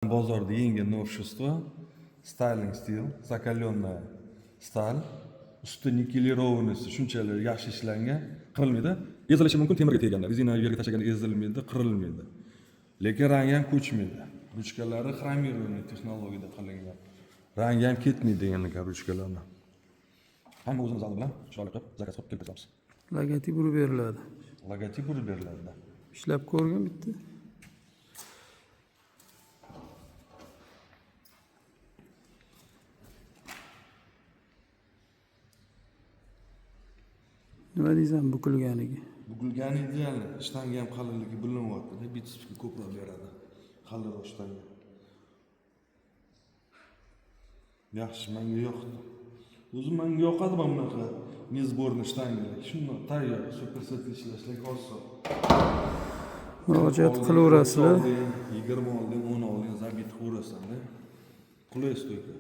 Bozorda yangi новшество Styling Steel, закаленная сталь. Usti никелированный, shunchalik yaxshi ishlangan, qirilmaydi. Ezilishi mumkin temirga teganda, rezina yerga tashlaganda ezilmaydi, qirilmaydi. Lekin rangi ham ko'chmaydi. Ruchkalari хромированный texnologiyada qilingan. Rangi ham ketmaydi degan ekan ruchkalarni. Hamma o'zini zali bilan chiroyli qilib zakaz qilib keltiramiz. Logotip urib beriladi. Logotip urib beriladi. Ishlab ko'rgin bitta. Nima deysan bukilganiga? Bukilgani ideal, shtanga ham qalinligi bilinyapti, bitsepsga ko'proq beradi. Qalinroq shtanga. Yaxshi, menga yoqdi. O'zi menga yoqadi mana bunaqa несборный shtangalar. Shundoq tayyor, superset ishlashlik oson. Murojaat qilaverasizlar. 20 olding, 10 olding, забить qilaverasanda. Qulay стойка.